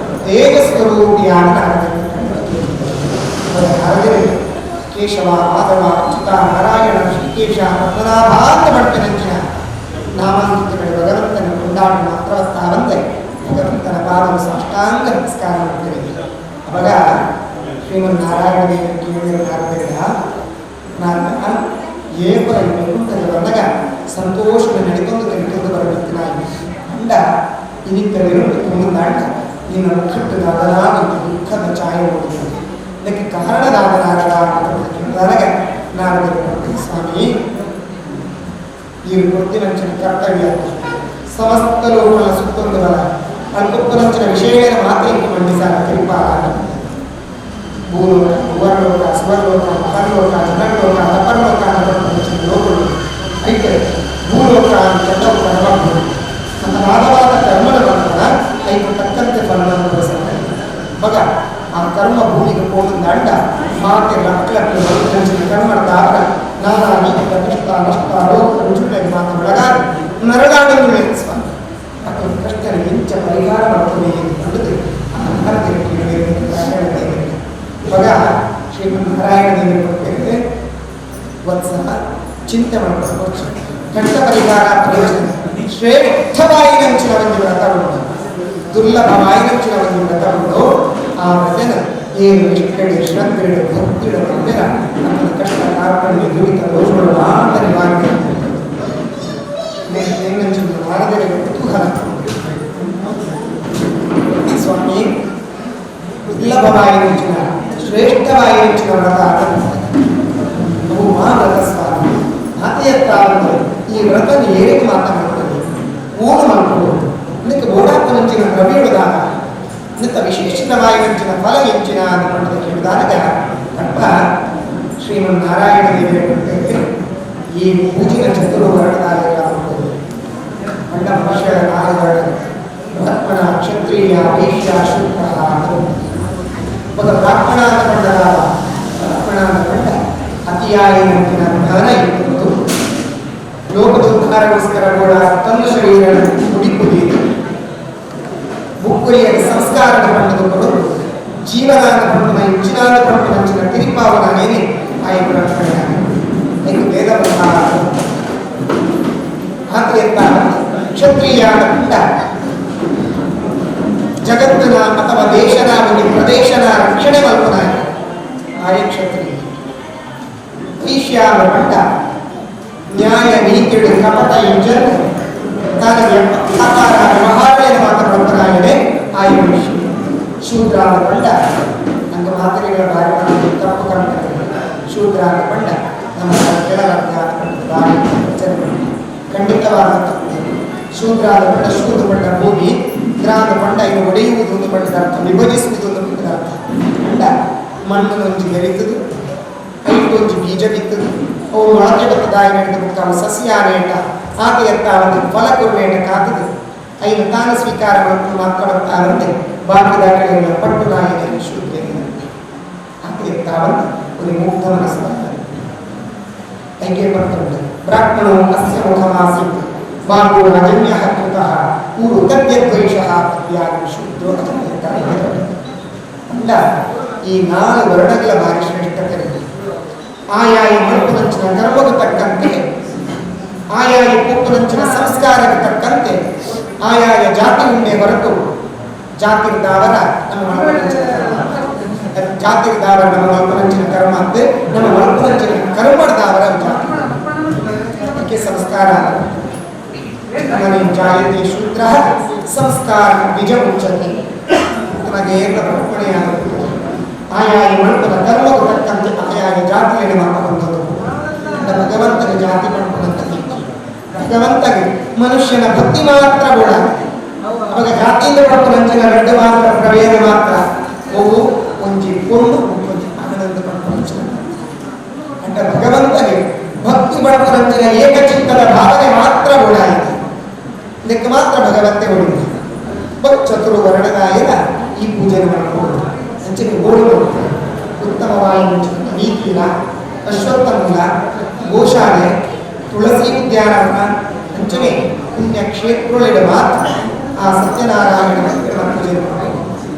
Speaker 1: ತೇಜಸ್ವರೂಪಿಯಾದ ನಾರದರು. Keshava Madhava Achyuta Narayana Srikesha ಪದ್ಮನಾಭಾಂತ ಪಡ್ಪಿನಂಚಿನ ನಾಮಾಂಕಿತಗಳು ಭಗವಂತನ ಕೊಂಡಾಟ ಮಾತ್ರವತ್ತಾವಂತೆ ಭಗವಂತನ ಪಾದವು ಸಾಷ್ಟಾಂಗ ನಮಸ್ಕಾರ ಮಾಡ್ತೇವೆ. ಅವಾಗ ಶ್ರೀಮನ್ನಾರಾಯಣ ದೇವರು ಕೇಳಿದರು ನಾರದೇವ, ನಾನು ಏಪರ ವೈಕುಂಠದ ಬಂದಾಗ ಸಂತೋಷದ ನಡಿಕೊಂಡು ನಡಿಕೊಂಡು ಬರಬೇಕು ಅಂಡ ಇನ್ನಿತರ ತುಂಬ ನಿನ್ನ ಮುಖಟ್ಟು ದಾದನಾದಂತ ದುಃಖದ ಛಾಯೆ ಓಡುತ್ತದೆ. ಇದಕ್ಕೆ ಕಾರಣದಾದನಾಗದ ಅಂತ ಕೇಳಿದಾಗ ನಾರದರು, ಸ್ವಾಮಿ, ಈ ಕೊಡ್ತಿನಂಚಿನ ಕರ್ತವ್ಯ ಸಮಸ್ತ ಲೋಕಗಳ ಸುತ್ತೊಂದು ಬಲ ಅಲ್ಪೊಪ್ಪನಂಚಿನ ವಿಷಯಗಳ ಮಾತ್ರ ಇಂಕು ಮಂಡಿಸಾರ ತಿರುಪಾಲ ಭೂಲೋಕ, ಭುವರ್ಲೋಕ, ಸುವರ್ಲೋಕ, ಮಹರ್ಲೋಕ, ಜನರ್ಲೋಕ, ತಪರ್ಲೋಕ ಅನ್ನೋ ಲೋಕಗಳು ಐತೆ. ಭೂಲೋಕ ಅಂತ ಕರ್ಮಗಳು ನಮ್ಮ ಕರ್ಮದ ಬಂಧನ ಐದು ತಕ್ಕಂತೆ ಫಲವನ್ನು ಬಯಸುತ್ತೆ. ಮಗ ಆ ಕರ್ಮ ಭೂಮಿಗೆ ಹೋದಂಡ ಮಾತೆ ಲಕ್ಕಲಕ್ಕೆ ಕರ್ಮದ ನಾನಾ ರೀತಿಯ ಕಷ್ಟ ನಷ್ಟ ರೋಗ ರುಜುಗಳಿಗೆ ಮಾತು ಒಳಗಾಗಿ ನರಳಾಡಲು ಸ್ವಾಮಿ ಅಥವಾ ಕಷ್ಟರಿಗೆ ಇಂಚ ಪರಿಹಾರ ಬರ್ತದೆ ಎಂದು ಕಂಡುದು ಆ ನಾರದರಿಗೆ ಇವಾಗ ಶ್ರೀಮನ್ನಾರಾಯಣ ದೇವರು ಕೊಡ್ತೇವೆ. ವತ್ಸ, ಚಿಂತೆ ಮಾಡಿಕೊಂಡು ಕಷ್ಟ ಪರಿಹಾರ ಪ್ರಯೋಜನ ಶ್ರೇಷ್ಠವಾಯಿನಂಚಿನ ಒಂದು ವ್ರತ ಉಂಟು, ದುರ್ಲಭವಾಯಿನಂಚಿನ ಒಂದು ವ್ರತ ಉಂಟು. ಆ ವ್ರತನ ಏನು ನಿಷ್ಠೆಡು ಶ್ರದ್ಧೆಡು ಭಕ್ತಿಡು ಬಂದಿರ ನಮ್ಮ ಕಷ್ಟ ಕಾರ್ಪಣ್ಯ ದುರಿತ ದೋಷಗಳು ಮಾತ್ರ ನಿವಾರಣೆ. ನಾರದರಿಗೆ ಕುತೂಹಲ, ಸ್ವಾಮಿ, ದುರ್ಲಭವಾಯಿನಂಚಿನ ಶ್ರೇಷ್ಠವಾಯಿನಂಚಿನ ವ್ರತ ಅವು ಮಾ ವ್ರತ ಸ್ವಾಮಿ ಮಾತೆಯತ್ತ ಈ ವ್ರತ ಏರಿಗೆ ಮಾತನಾಡ್ತದೆ ಓದು ಮಾಡ್ಕೊಂಡು ಇದಕ್ಕೆ ಓಡಾಪನಂಚಿನ ದ್ರವ್ಯದಾಗ ನಿತ್ತ ವಿಶೇಷಿತವಾಯಿನಂಚಿನ ಫಲ ಎಂಚಿನ ಅಂತ ಕೇಳಿದಾಗ ಅಪ್ಪ ಶ್ರೀಮನ್ನಾರಾಯಣ ದೇವರು ಈ ಪೂಜಿನ ಚತುರ್ವರ್ಣದಾಗ ಅಂಡ ಮನುಷ್ಯ ನಾಲ್ಕು ಬ್ರಾಹ್ಮಣ, ಕ್ಷತ್ರಿಯ, ವೈಶ್ಯ, ಶೂದ್ರ ಅಂತ. ಒಬ್ಬ ಬ್ರಾಹ್ಮಣ ಅಂತ ಕಂಡಾಗ ಬ್ರಾಹ್ಮಣ ಅಂತ ಕಂಡ ಅತಿಯಾಯಿನಂಚಿನ ಜ್ಞಾನ ಇತ್ತು. ಲೋಕದೋದ್ಧಾರಗೋಸ್ಕರ ಕೂಡ ತನ್ನ ಶರೀರ ಹುಡಿಕುದಿದೆ ಬುಕ್ಕುರಿಯ ಸಂಸ್ಕಾರದ ಪಡೆದುಕೊಂಡು ಜೀವನಾದ ಪಂಪನ ಇಂಚಿನಾದ ಪಂಪನಂಚಿನ ತಿರಿಪಾವನಾನೇನೆ ಆಯ ಬ್ರಾಹ್ಮಣ ವೇದ ಆತೆಯತ್ತ ಕ್ಷತ್ರಿಯಾದ ಪುಟ್ಟ ಜಗತ್ತಿನ ಅಥವಾ ದೇಶದ ಒಂದು ಪ್ರದೇಶದ ರಕ್ಷಣೆ ಮಲ್ಪನಾಯ ಆಯ ಕ್ಷತ್ರಿಯ. ವೈಶ್ಯಾದ ಪಟ್ಟ ನ್ಯಾಯ ನೀತಿಡು ಕಪಟ ಇಂಜನ್ ತಾನಗೆ ಆಕಾರ ವ್ಯವಹಾರಗಳನ್ನು ಮಾತನಾಡಲಾಗಿದೆ ಆಯ ವೈಶ್ಯ. ಶೂದ್ರಾದ ಪಂಡ ನಮ್ಮ ಮಾತುಗಳ ಬಾರಿ ತಪ್ಪು ಕಾಣ್ತದೆ. ಶೂದ್ರಾದ ಪಂಡ ನಮ್ಮ ಕೆಳವರ್ಗ ಬಾರಿ ಖಂಡಿತವಾದ ತಪ್ಪು. ಶೂದ್ರಾದ ಪಂಡ ಶೂದ್ರ ಪಂಡ ಭೂಮಿ, ದ್ರಾದ ಪಂಡ ಇನ್ನು ಒಡೆಯುವುದು ಒಂದು ಪಂಡದ ಅರ್ಥ, ವಿಭಜಿಸುವುದು ಒಂದು ಪಂಡದ ಅರ್ಥ. ಪಂಡ ಮಣ್ಣು ಬೆರೀತದು, ಐಕೊಂಜಿ ಬೀಜ ಬಿತ್ತದು, ಅವು ಮೊಳಕೆ ಬತ್ತದಾಯಿ ನಡೆದು ಬಿಡ್ತಾವು ಸಸ್ಯಾನೇಟ ಆಕೆಯತ್ತ ಒಂದು ಫಲ ಕೊರ್ನೇಟ ಕಾತದು ಐನು ತಾನು ಸ್ವೀಕಾರ ಮಾತ್ರ ಬರ್ತಾವಂತೆ ಬಾಕಿದ ಕಡೆಗಳ ಪಟ್ಟು ನಾಯಿನ ಶೂದ್ರ ಆಕೆಯತ್ತ ಒಂದು ಮುಗ್ಧ ಮನಸ್ಸು ಐಕೆ ಬರ್ತುಂಟು. ಬ್ರಾಹ್ಮಣೋ ಅಸ್ಯ ಮುಖಮಾಸೀತ್ ಬಾಹು ಅಜನ್ಯ ಕೃತಃ ಊರು ತದ್ಯದ್ವೈಷಃ ಪದ್ಯಾದಿ ಶೂದ್ರೋ ಅಜನ್ಯ ಅಲ್ಲ. ಈ ನಾಲ್ಕು ವರ್ಣಗಳ ಭಾರಿ ಶ್ರೇಷ್ಠತೆ ಆಯಾಯ ಮಲ್ಪುನಂಚಿನ ಕರ್ಮಕ್ಕೆ ತಕ್ಕಂತೆ, ಆಯಾಯ ಪೊಪ್ಪುನಂಚಿನ ಸಂಸ್ಕಾರಕ್ಕೆ ತಕ್ಕಂತೆ ಆಯಾಯ ಜಾತಿ ಉಂಡೆ ಹೊರತು ಜಾತಿರ್ದಾವರ ನಮ್ಮ ಮಲ್ಪುನಂಚಿನ ಕರ್ಮ, ಜಾತಿರ್ದಾವರ ನಮ್ಮ ಮಲ್ಪುನಂಚಿನ ಕರ್ಮ ಅಂತೆ ನಮ್ಮ ಮಲ್ಪುನಂಚಿನ ಕರ್ಮದಾವರ ಜಾತಿ. ಅದಕ್ಕೆ ಸಂಸ್ಕಾರ ಮನೆ ಜಾಯತೆ ಶೂದ್ರ ಸಂಸ್ಕಾರ ಬೀಜ ಮುಚ್ಚತೆ ನಮಗೆ ಏರ್ಲ ಬ್ರಾಹ್ಮಣೆಯಾಗುತ್ತದೆ. ಆಯಾಯ ಮಲ್ಪದ ಕರ್ಮಕ್ಕೆ ತಕ್ಕಂತೆ ಆಯಾಯ ಜಾತಿಯನ್ನು ಮಾತುಕೊಂಡದ್ದು ಭಗವಂತನ ಜಾತಿ ಪಡ್ಕೊಂಡಂತ ಭಗವಂತಗೆ ಮನುಷ್ಯನ ಭಕ್ತಿ ಮಾತ್ರ ಬೋಡ. ಅವಾಗ ಜಾತಿಯಿಂದ ಪಡ್ಕೊಂಡಂಚಿನ ರೆಡ್ಡ ಮಾತ್ರ ಪ್ರಭೇದ ಮಾತ್ರ ಅವು ಒಂಜಿ ಪೊಣ್ಣು ಒಂಜಿ ಆನಂದ ಪಡ್ಕೊಂಡಂಚಿನ ಅಂಡ ಭಗವಂತನಿಗೆ ಭಕ್ತಿ ಪಡ್ಕೊಂಡಂಚಿನ ಏಕಚಿತ್ತದ ಭಾವನೆ ಮಾತ್ರ ಬೋಡಾಯಿತು. ಇದಕ್ಕೆ ಮಾತ್ರ ಭಗವಂತೆ ಹೊಡಿದ ಚತುರ್ವರ್ಣದಾಯನ ಈ ಪೂಜೆ ಮಾಡಬಹುದು. ಅಂಚಿನ ಗೋಡು ಉತ್ತಮವಾದ ನೀತಿನ ಅಶ್ವತ್ಥ ಮೂಲ ಗೋಶಾಲೆ ತುಳಸಿ ಉದ್ಯಾನವನ ಅಂಚನೆ ಪುಣ್ಯ ಕ್ಷೇತ್ರಗಳಿಡ ಮಾತ್ರ ಆ ಸತ್ಯನಾರಾಯಣ ಪೂಜೆ ಮಾಡಬಹುದು.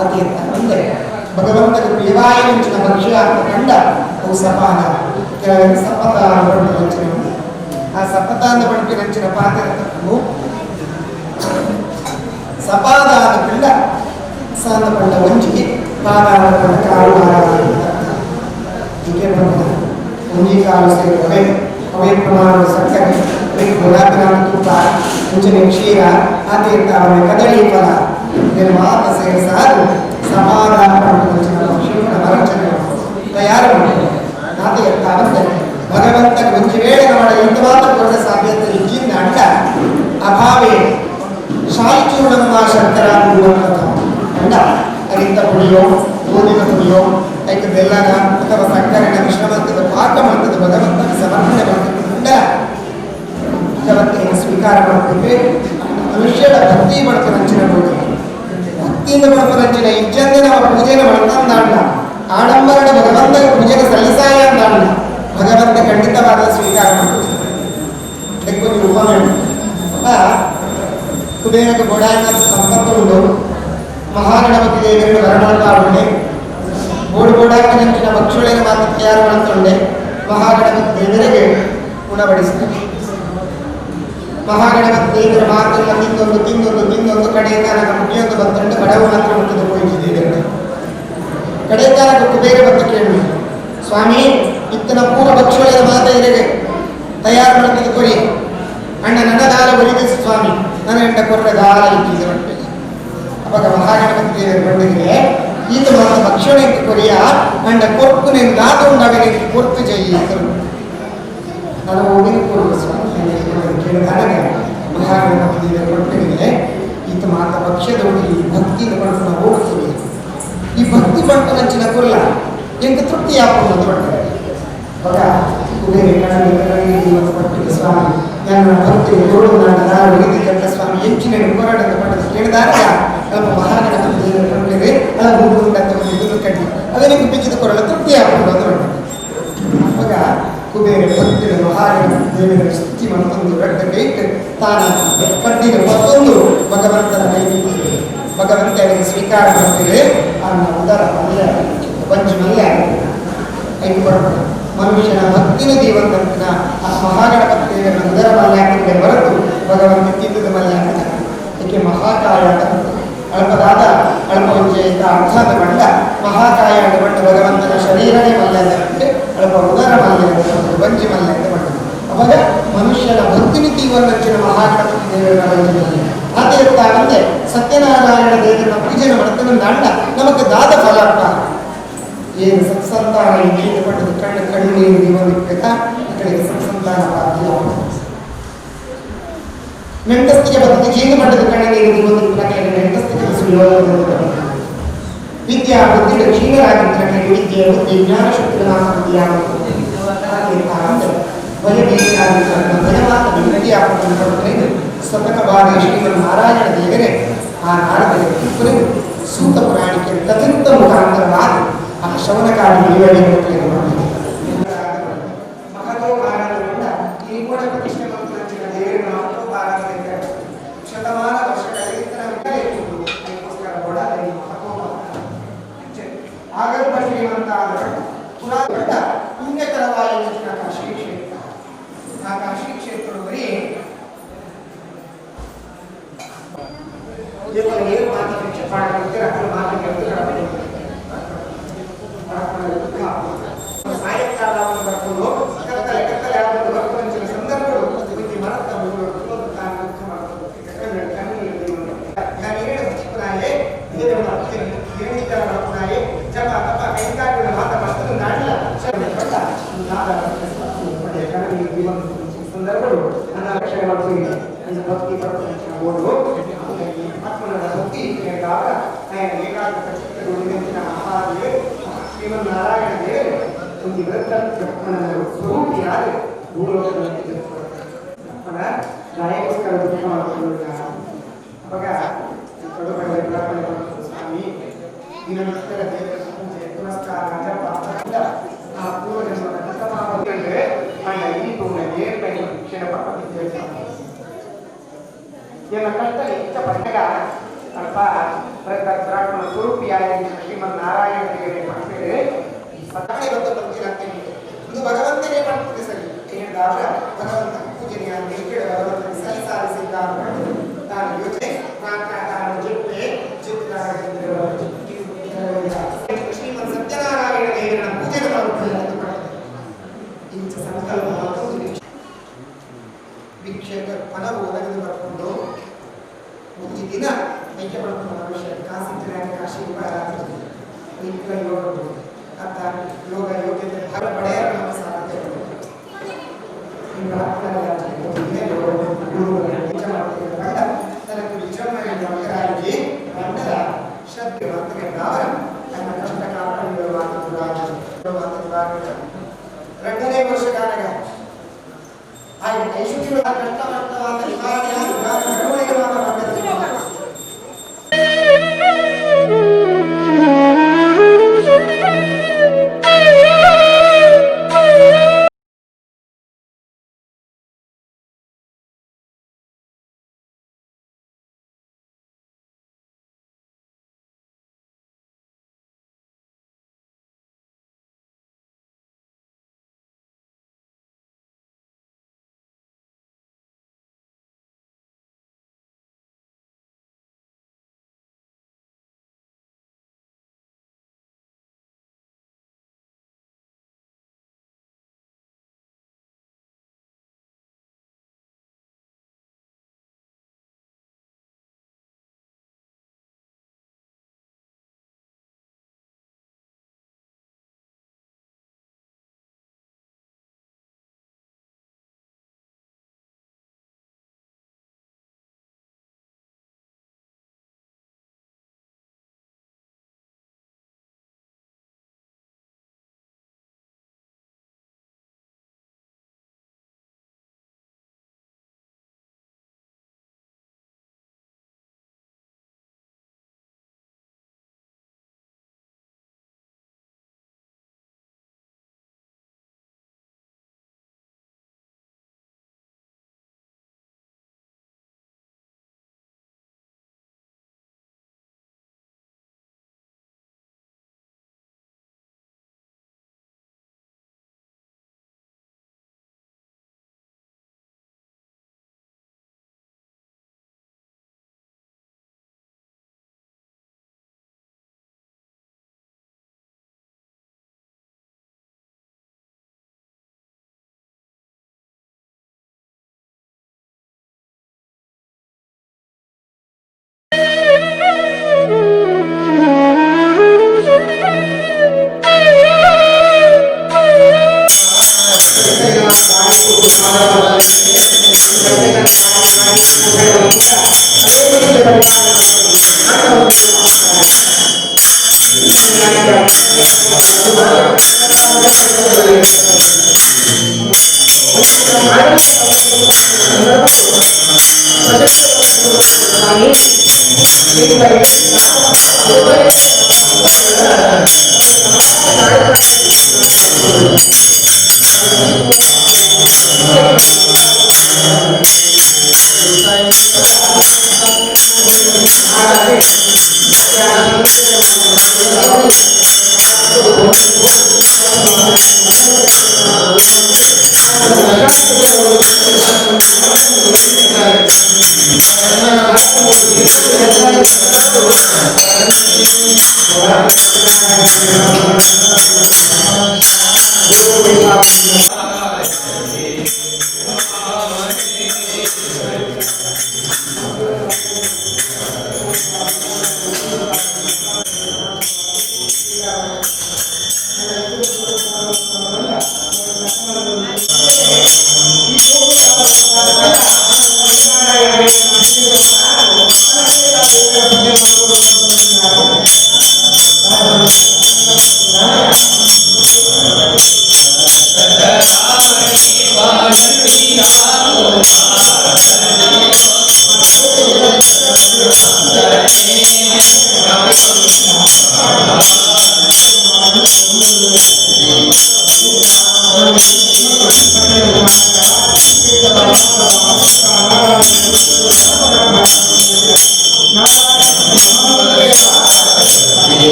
Speaker 1: ಅದೇ ಮುಂದೆ ಭಗವಂತನ ಪ್ರಿಯವಾಯಿನ ಭಕ್ಷ್ಯ ಅಂತ ಕಂಡ ಅವು ಸಪಾದ. ಕೆಲವರು ಸಪತ ಪಂಪಿನಂಚಿನ ಆ ಸಪತ ಅಂತ ಪಂಪಿನಂಚಿನ ಪಾತ್ರ ತಪ್ಪು ಸಪಾದ ಆದ ಪಿಂಡ ಸಾಂದ ಪಂಡ ಒಂಜಿ ಪಾದ ಪಂಡ ಕಾಲು ಹೀಗೆ ಒಂಜಿ ಕಾಲು ಸೇರುವವೆ ಅವೇ ಪ್ರಮಾಣ ಸಕ್ಕರೆ ಗುಲಾಬಿನ ತುಪ್ಪ ಮುಂಚೆನೆ ಕ್ಷೀರ ಆತೀರ್ಥ ಅವನ ಕದಳಿ ಫಲ ನಿರ್ಮಾತ ಸೇರಿಸಾರು ಸಮಾಧಾನ ಮರಚನೆ ತಯಾರು ಆತೀರ್ಥ ಭಗವಂತ ಒಂಜಿ ವೇಳೆ ನಮ್ಮ ಇಂತವಾದ ಕೊರತೆ ಸಾಧ್ಯತೆ ಇಜ್ಜಿಂದ ಅಂಡ ಅಭಾವೇ ಶಾಯಿಚೂರ್ಣಮ್ಮ ಶಂಕರ ಅಂಡ ಅರಿತ ಪುಡಿಯೋ ಗೋಧಿನ ಪುಡಿಯೋ ಐಕೆ ಬೆಲ್ಲನ ಅಥವಾ ಸಕ್ಕರೆನ ಮಿಶ್ರಣ ಮಾಡ್ತದೆ ಪಾಕ ಮಾಡ್ತದೆ ಭಗವಂತನ ಸಮರ್ಪಣೆ ಮಾಡ್ತದೆ ಅಂಡ ಭಗವಂತನಿಗೆ ಸ್ವೀಕಾರ ಮಾಡ್ತಿದ್ರೆ ಮನುಷ್ಯನ ಭಕ್ತಿ ಮಾಡ್ತಾರಂಚಿನ ನೋಡಿ ಭಕ್ತಿಯಿಂದ ಮಾಡ್ತಾರಂಚಿನ ಇಜ್ಜಂದೆ ನಾವು ಪೂಜೆನ ಮಾಡ್ತಂದಾಂಡ ಆಡಂಬರಣ ಭಗವಂತನ ಪೂಜೆನ ಸಲ್ಲಿಸಾಯ ಅಂದಾಂಡ ಭಗವಂತ ಖಂಡಿತವಾದ ಸ್ವೀಕಾರ ಮಾಡ್ತದೆ. ಅದಕ್ಕೊಂದು ಉಪಮೆ ಕುಬೇರಕ್ಕೆ ಗೋಡಾಯಿನ ಸಂಪತ್ತು ಉಂಟು ಮಹಾಗಣಪತಿ ದೇವರನ್ನು ವರಮಾಡ್ತಾ ಬೋಡು ಬೋಡಾಕಿನಂಚಿನ ಭಕ್ಷುಳೆನ ಮಾತ್ರ ತಯಾರು ಮಾಡುತ್ತುಂಡೆ ಮಹಾಗಣಪತಿ ದೇವರಿಗೆ ಉಣಬಡಿಸ್ತಾರೆ. ಮಹಾಗಣಪತಿ ದೇವರ ಮಾತೆಲ್ಲ ತಿಂದೊಂದು ತಿಂದೊಂದು ತಿಂದೊಂದು ಕಡೆ ಕಾಲಕ್ಕೆ ಮುಗಿಯೊಂದು ಬಂತುಂಟು ಬಡವು ಮಾತ್ರ ಮುಟ್ಟಿದ ಹೋಯಿತು ದೇವರನ್ನ. ಕಡೆ ಕಾಲಕ್ಕೆ ಕುಬೇರ ಬಂದು ಕೇಳಿ, ಸ್ವಾಮಿ ಇತ್ತನ ಪೂರ ಭಕ್ಷುಳೆನ ಮಾತ ಇರಗೆ ತಯಾರು ಮಾಡ್ತಿದ್ದ ಕೊರಿ ಅಣ್ಣ ನನ್ನ ದಾಲ ಒಲಿದ ಸ್ವಾಮಿ ನನ್ನ ಎಂಟ ಕೊರ್ರೆ ದಾಲ ಇಟ್ಟಿದೆ ಹೊಟ್ಟೆ. ಅವಾಗ ಮಹಾಗಣಪತಿ ದೇವರು ಬಂದಿಗೆ ಈತ ಮಾತ ಭಕ್ಷಣಕ್ಕೆ ಕೊರಿಯ ಅಂಡ ಕೊರ್ಪು ನೀನು ದಾತ ಉಂಡಾಗ ನೀನು ಕೊರ್ತು ಜೈ ನಾನು ಹೋಗಿ ಕೊಡುವ ಸ್ವಾಮಿ ಕೇಳಿದಾಗ ಮಹಾಗಣಪತಿ ದೇವರು ಕೊಟ್ಟಿಗೆ ಈತ ಮಾತ ಭಕ್ಷ್ಯದೊಳಗೆ ಈ ಭಕ್ತಿಯಿಂದ ಪಡ್ಕೊಂಡು ನಾವು ಹೋಗ್ತೀವಿ. ಈ ಭಕ್ತಿ ಪಡ್ಕೊಂಡಂಚಿನ ಕೊರಲ ಎಂತ ತೃಪ್ತಿ ಯಾಕೊಂಡು ಅಂತ ಪಡ್ತಾರೆ. ಅವಾಗ ಕುಬೇರೆ ಕಣ್ಣಲ್ಲಿ ಪಟ್ಟಿಗೆ ಸ್ವಾಮಿ ನನ್ನ ಭಕ್ತಿ ಕೊರಡು ನಾನು ಒಲಿದಿದ್ದಂಥ ಸ್ವಾಮಿ ಎಂಚಿನ ಕೊರಡಂತ ಪಟ್ಟದ್ದು ಕೇಳಿದಾಗ ನಮ್ಮ ಮಹಾಗಣಪತಿ ದೇವರು ಕೊಟ್ಟಿದೆ ಅಲ್ಲ ಗುಂಡು ಅಂತ ಒಂದು ಕಡ್ಡಿ ಅದೇ ನಿಮ್ಗೆ ಬಿಚ್ಚಿದ ಕೊರಳ ತೃಪ್ತಿ ಆಗ್ಬೋದು ಅಂತ ಪಡ್ತಾರೆ. ಅವಾಗ ಕುಬೇರ ಭಕ್ತಿಯ ಮಹಾಗಣಪತಿ ದೇವರ ಸ್ತುತಿ ಮತ್ತೊಂದು ದೊಡ್ಡ ಕೈಟ್ ತಾನ ಕಡ್ಡಿಗೆ ಮತ್ತೊಂದು ಭಗವಂತನ ಕೈ ಬಿದ್ದಿದೆ. ಭಗವಂತ ಅವನಿಗೆ ಸ್ವೀಕಾರ ಮಾಡ್ತಿದೆ ಅವನ ಉದರ ಮಲ್ಯ ಬಂಜು ಮಲ್ಯ ಐದು ಕೊಡಬೇಕು. ಮನುಷ್ಯನ ಭಕ್ತಿನ ದೇವಂತನ ಆ ಮಹಾಗಣಪತಿ ದೇವರ ಉದರ ಮಲ್ಯಾಕಿಗೆ ಹೊರತು ಭಗವಂತ ತಿಂದದ ಮಲ್ಯಾಕಿನ ಏಕೆ ಮಹಾಕಾಯ ಅಂತ ಅಲ್ಪದಾದ ಅಲ್ಪ ಒಂಜಿ ಅರ್ಥದ ಬಂಡ ಮಹಾಕಾಯ ಅಂತ ಬಂಡ ಭಗವಂತನ ಶರೀರನೇ ಮಲ್ಯ ಅಂತ ಬಂಡೆ ಅಲ್ಪ ಉದರ ಮಲ್ಯ ಅಂತ ಬಂಡು ಬಂಜಿ ಮಲ್ಯ ಅಂತ ಬಂಡ. ಅವಾಗ ಮನುಷ್ಯನ ಭಕ್ತಿನಿ ತೀವನ್ನಚ್ಚಿನ ಮಹಾಗಣಪತಿ ದೇವರ ಬಂಜಿ ಮಲ್ಯ ಅದೇ ಇರ್ತಾವಂದೆ ಸತ್ಯನಾರಾಯಣ ದೇವರನ್ನ ಪೂಜೆ ಮಾಡ್ತಾನೆ ದಾಂಡ ನಮಗೆ ದಾದ ಫಲಪ್ಪ ಏನು ಸತ್ಸಂತಾನ ಏನು ಪಟ್ಟದ ಕಣ್ಣು ಕಣ್ಣೀರು ದಿವನಿಕ್ಕತ ಈ ಕಡೆಗೆ ಸತ್ಸಂತಾನ ಪ್ರಾಪ್ತಿ. ನೆಂಟಸ್ತಿಗೆ ಬರ್ತದೆ ಜೇನು ಪಟ್ಟದ ಕಣ್ಣೀರು ದಿವನಿಕ್ಕ ನೆಂಟಸ್ತಿಗೆ ಸುಯೋಗ. ವಿದ್ಯಾ ಬುದ್ಧಿಯ ಕ್ಷೀಣರಾಗಿದ್ದರೆ ವಿದ್ಯೆ ಬುದ್ಧಿ ಜ್ಞಾನಶಕ್ತಿಗಳ ಸತಕ ಬಾರಿ ಶ್ರೀಮನ್ ನಾರಾಯಣ ದೇವರೇ ಆ ನಾರದರ ಕುರಿತು ಸೂತ ಪುರಾಣಿಕೆ ಕಥಿತ ಮುಖಾಂತರವಾಗಿ ಆ ಶವನಕಾರಿ ದೇವಳಿ ಶತಮಾನ ವರ್ಷಗಳ ಆಗರ್ಭ ಶ್ರೀಮಂತ ಪುರಾಣ ಪುಣ್ಯಕರವಾದ ಕಾಶಿ ಕ್ಷೇತ್ರ. ಆ ಕಾಶಿ ಕ್ಷೇತ್ರದ ಬರೀ ಏನು ಮಾತು ಭಿಕ್ಷೆ ಪಾಠ ಮಾಡ್ತೀರ ಅದ್ರ ಮಾತು ಕೇಳ್ತಾರೆ. ಸಾಯಂಕಾಲ ಬರ್ಕೊಂಡು ಕತ್ತಲೆ ಕತ್ತಲೆ ಆದ ಬರ್ಕೊಂಡು ಸಂದರ್ಭಗಳು ಮರತ್ತ ಸಂದರ್ಭಗಳು ಭಕ್ತಿ ಭಕ್ತಿ ಶ್ರೀಮನ್ನಾರಾಯಣ ದೇವರು ಒಂದು ಲಕ್ಷ್ಮಣನ ಸ್ವರೂಪಿಯಾದ ಭೂಲೋಕದಲ್ಲಿ ಲಕ್ಷ್ಮಣ ಗಾಯಕ್ಕೋಸ್ಕರ ದುಃಖ ಮಾಡಿಕೊಳ್ಳುವ ಅವಾಗ ಸ್ವಾಮಿ ದಿನನಿತ್ಯದ ದೇವರ ಪೂಜೆ ಪುನಸ್ಕಾರ ಜಪ ಆ ಪೂರ್ವಜನ್ಮದ ಕೃತಪಾಪಗಳೇ ಅಣ್ಣ ಈ ಪೂರ್ಣ ಕ್ಷಣ ಪಾಪ ಎಲ್ಲ ಕಷ್ಟ ಇಷ್ಟ ಪಟ್ಟಾಗ ಅಲ್ಪ ಬ್ರಾಹ್ಮಣ ಸ್ವರೂಪಿಯಾಗಿ ಶ್ರೀಮನ್ ನಾರಾಯಣ ದೇವರೇ ಪಂಪೇರು ಸತಾನೆ ಬಂದ ಪಂಕ್ತಿರಾಗ್ತೇನೆ ಇದು ಭಗವಂತನೇ ಪಂಕ್ತಿ ಸರಿ ಹೇಳಿದಾದ್ರೆ ಭಗವಂತ ಪೂಜನೀಯ ಕೇಳ ಭಗವಂತನ ಸಲ್ಲಿಸಾರಿಸಿದ್ದ ನಾನು ಯೋಚನೆ ತಾನು ಜಪ್ಪೆ ಶ್ರೀಮನ್ ಸತ್ಯನಾರಾಯಣ ದೇವರನ್ನ ಪೂಜೆ ಮಾಡುತ್ತದೆ ಇಂಚ ಸಂಕಲ್ಪ ಭಿಕ್ಷೆಗೆ ಪಣವು ಒದಗಿದು ಬರ್ಕೊಂಡು ಒಂದು ದಿನ ಐಕ್ಯ ಪಡ್ಕೊಂಡು ಮನುಷ್ಯ ಕಾಸಿದ್ರೆ ಕಾಶಿ ಯೋಗ ಅಂತ ಯೋಗ ಯೋಗ್ಯತೆ ಪಡೆಯಲು ನಮ್ಮ ಸಾಧ್ಯತೆ. ತನకు ವಿಜೃಂಭಣೆ ಮಂಡಲ ಶ್ರದ್ಧೆ ತನ್ನ ಕಷ್ಟ ಎರಡನೇ ವರ್ಷಗಾರಗ ಐಶ್ವರ್ಯ ಕಷ್ಟ ನಷ್ಟವಾದ ನಿವಾರಣೆಯ ಕರುಣೆಯವಾದ ಮಂಡಲ.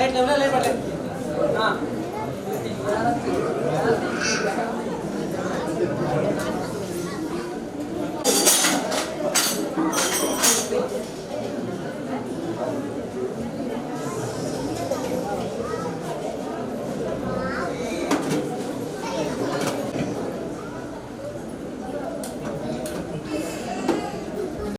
Speaker 3: Light light light light.